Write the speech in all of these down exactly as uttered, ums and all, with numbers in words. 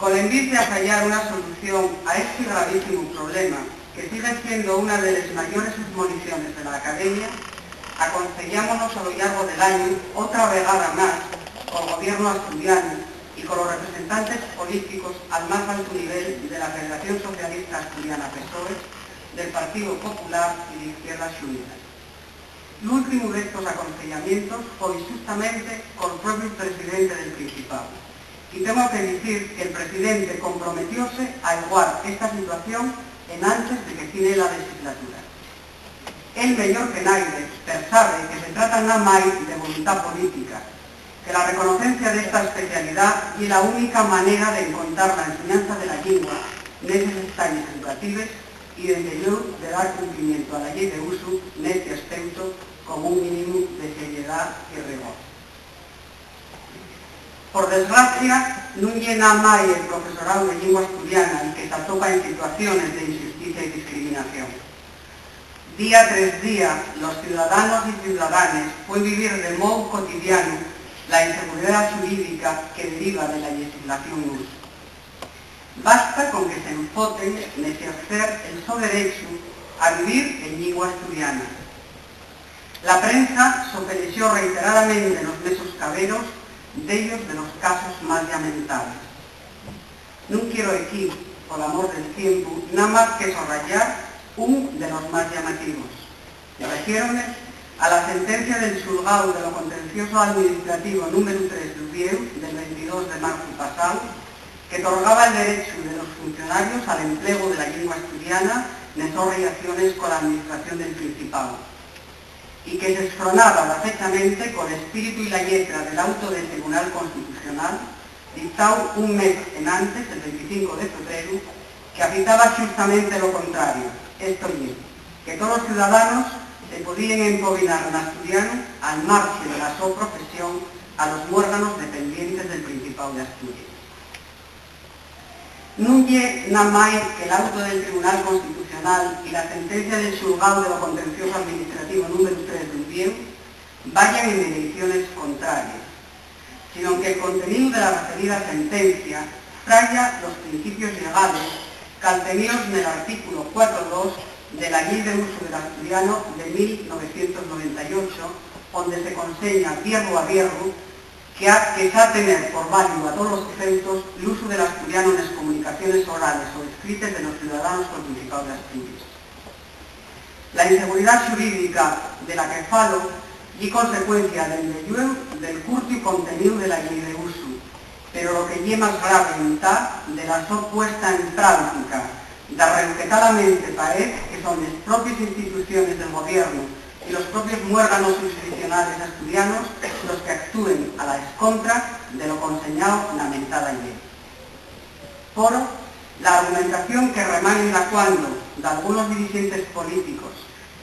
Col envís de afayar una solución a esti gravísimu problema, que sigue siendo una de les mayores esmoliciones de la Academia, aconseyámonos a lo llargo del añu, otra vegada más, col gobiernu asturianu y colos representantes políticos al más altu nivel de la Federación Socialista Asturiana PSOE, del Partido Popular y de Izquierdas Unidas. L'últimu d'estos aconseyamientos foi xustamente col propiu presidente del Principáu, y tengo que dicir que'l presidente comprometióse a iguar esta situación enantes de que fine la lexislatura. Él, meyor que naide, persabe que se trata namái de voluntá política, que la reconocencia d'esta especialidá ye la única manera d'encontar la enseñanza de la llingua neses estalles educatives y, dende llueu, de dar cumplimientu a la Llei d'Usu nesti aspeuto con un mínimu de seriedá y rigor. Por desgracia, nun ye namái el profesoráu de llingua asturiana el que s'atopa en situaciones d'inxusticia y discriminación. Día tres día, los ciudadanos y ciudadanes puen vivir de mou cotidianu la inseguridá xurídica que deriva de la llexislación n'usu. Basta con que s'enfoten n'exercer el so derechu a vivir en llingua asturiana. La prensa sopelexó reiteradamente nos mesos caberos dellos de los casos más llamentables. Nun quiero equí, pol amor del tiempu, namás que sorrayar un de los más llamativos. Refiérome a la sentencia del xulgáu de lo contencioso administrativo númberu tres d'Uviéu, del veintidós de marzu pasáu, que torgaba el derechu de los funcionarios al emplegu de la llingua asturiana nes sos rellaciones cola Administración del Principáu, y que s'esfronaba dafechamente col espíritu y la lletra del auto del Tribunal Constitucional, dictáu un mes enantes, el veinticinco de febreru, que afitaba xustamente lo contrario, esto ye, que tolos ciudadanos se podíen empobinar n'asturianu al marxe de la so profesión a los muérganos dependientes del Principáu d'Asturies. Nun ye namái que l'auto del Tribunal Constitucional y la sentencia del xulgáu de lo contencioso administrativo númberu tres d'Uviéu vayan en direiciones contraries, sinón que'l conteníu de la referida sentencia traya los principios llegales calteníos nel artículu cuatro dos de la Llei d'Usu del Asturiano de mil novecientos noventa y ocho, onde se conseña, vierru a vierru, que ha, que s'ha tener por válidu a tolos efeutos l'usu del asturiano nes comunicaciones orales o escrites de los ciudadanos col Principáu d'Asturies. La inseguridá xurídica de la que falo ye consecuencia, dende llueu, del curtiu conteníu de la Llei d'Usu, pero lo que ye más grave entá, de la so puesta en práutica, darreu que talamente paez que son les propies instituciones del gobiernu y los propios muérganos xurisdiccionales asturianos los que actúen a la escontra de lo conseñao na mentada llei. Poro, la argumentación que remanen dacuando dalgunos dirixentes políticos,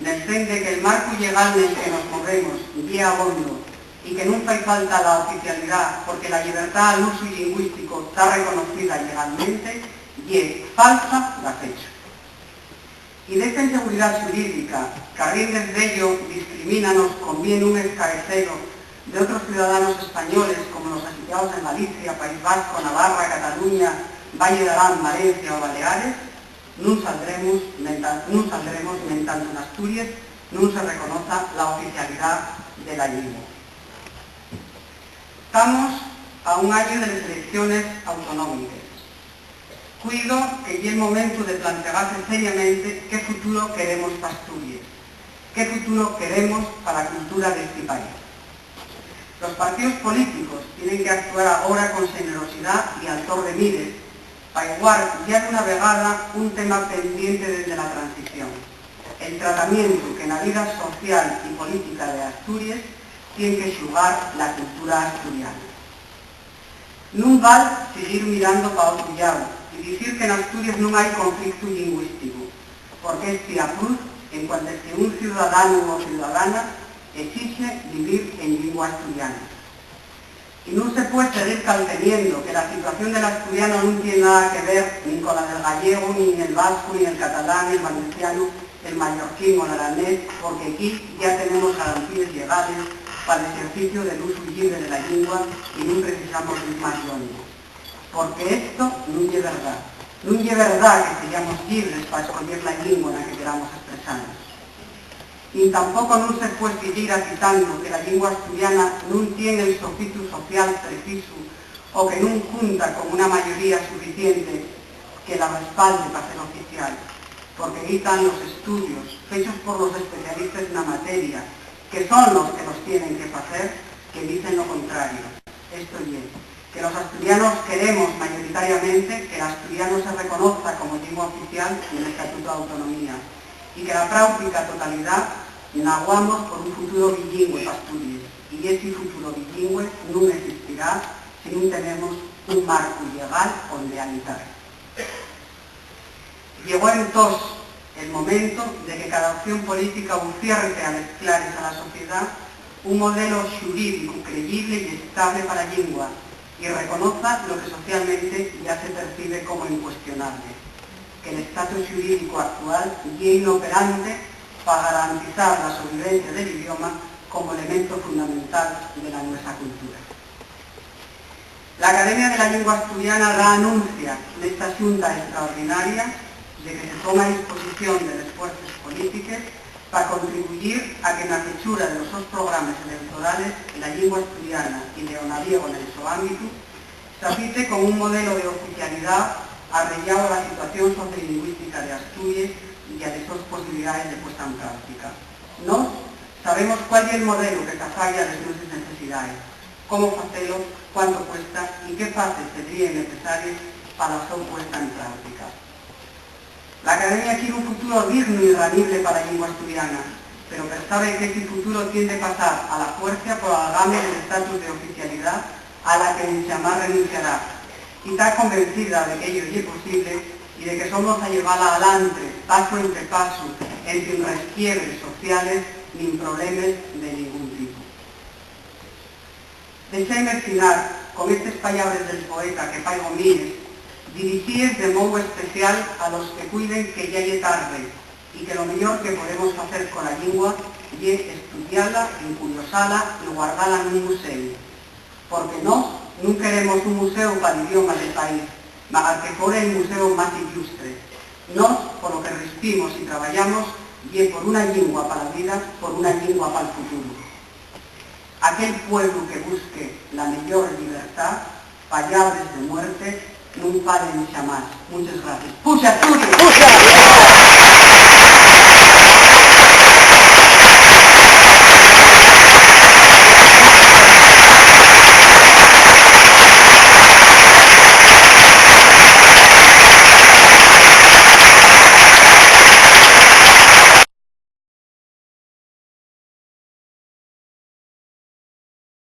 nel sen de que'l marcu llegal nel que nos movemos ye abondo y que nun fai falta la oficialidá porque la llibertá al usu llingüístico ta reconocida llegalmente, ye falsa dafechu. Y d'esta inseguridá xurídica, qu'arriendes d'ello discrimínanos, convien nun escaecelo, d'otros ciudadanos españoles, como los asitiaos en Galicia, País Vasco, Navarra, Cataluña, Valle d'Arán, Valencia o Baleares, nun saldremos, menta-, nun saldremos mentanto n'Asturies nun se reconoza la oficialidá de la llingua. Tamos a un añu de les eleiciones autonómiques. Cuido que ye'l momentu de plantegase seriamente qué futuro queremos p'Asturies, qué futuro queremos pa la cultura d'esti país. Los partíos políticos tienen que actuar agora con xenerosidá y altor de mires pa iguar ya d'una vegada un tema pendiente dende la transición: el tratamientu que na vida social y política de Asturies tien que xugar la cultura asturiana. Nun val siguir mirando pa otru llau y dicir que n'Asturies nun hai conflictu llingüísticu, porque esti apruz en cuantes que un ciudadanu o ciudadana esixe vivir en llingua asturiana. Y nun se pue seguir calteniendo que la situación del asturiano nun tien nada que ver nin cola del gallegu, nin el vascu, nin el catalán, el valencianu, el mallorquín o l'aranés, porque equí ya tenemos garantíes llegales pal exerciciu del usu llibre de la llingua y nun precisamos dir más llongo. Porque esto nun ye verdá. Nun ye verdá que seyamos llibres pa escoyer la llingua na que queramos espresanos. Nin tampoco nun se pue siguir acitando que la llingua asturiana nun tien el sofitu social precisu o que nun cunta con una mayoría suficiente que la respalde pa ser oficial, porque ehí tán los estudios fechos por los especialistes na materia, que son los que los tienen que facer, que dicen lo contrario. Esto ye, que los asturianos queremos mayoritariamente que l'asturiano se reconozca como llingua oficial nel Estatutu d'Autonomía y que la práutica totalidá naguamos por un futuro bilingüe p'Asturies, y esi futuro bilingüe nun esistirá si nun tenemos un marcu llegal onde habitar. Llegó entós el momento de que cada opción política ufierce a les clares a la sociedá un modelo xurídicu creyible y estable pa la llingua y reconoza lo que socialmente ya se percibe como incuestionable, que l'estatus xurídicu actual ye inoperante pa garantizar la sobrevivencia del idioma como elemento fundamental de la nuesa cultura. L'Academia de la Llingua Asturiana da anuncia nesta xunta extraordinaria de que se pon a disposición de les fuerces polítiques pa contribuyir a que na fechura de los sos programes electorales la llingua asturiana y l'eonadiego nel so ámbitu s'afite con un modelo de oficialidá arreyáu a la situación sociolingüística de Asturies y a les sos posibilidaes de puesta en práutica. Nós sabemos cuál ye'l modelu que s'afaya a les nueses necesidaes, cómo facelo, cuánto cuesta y qué fases sedríen necesaries pa la so puesta en práutica. L'Academia quier un futuro dignu y ranible pa la llingua asturiana, pero persabe qu'esti futuro tien de pasar a la fuercia pol algame del estatus de oficialidá a la que enxamás renunciará, y ta convencida de qu'ello ye posible y de que somos a llevala alantre, pasu ente pasu, ensin resquiebres sociales nin problemes de ningún tipu. Dexaime finar con estes pallabres del poeta que faigo míes, dirixíes de mou especial a los que cuiden que yá ye tarde y que lo meyor que podemos facer cola llingua ye estudiala, encuriosala y guardala nun museu. Porque nós nun queremos un museu pal idioma del país, magar que fore el museu más illustre. Nós, polo que rispimos y trabayamos, ye por una llingua pa la vida, por una llingua pal futuru. Aquel pueblu que busque la meyor llibertá, pallabres de muerte nun falen xamás. Munches gracies. ¡Puxa Asturias! ¡Puxa!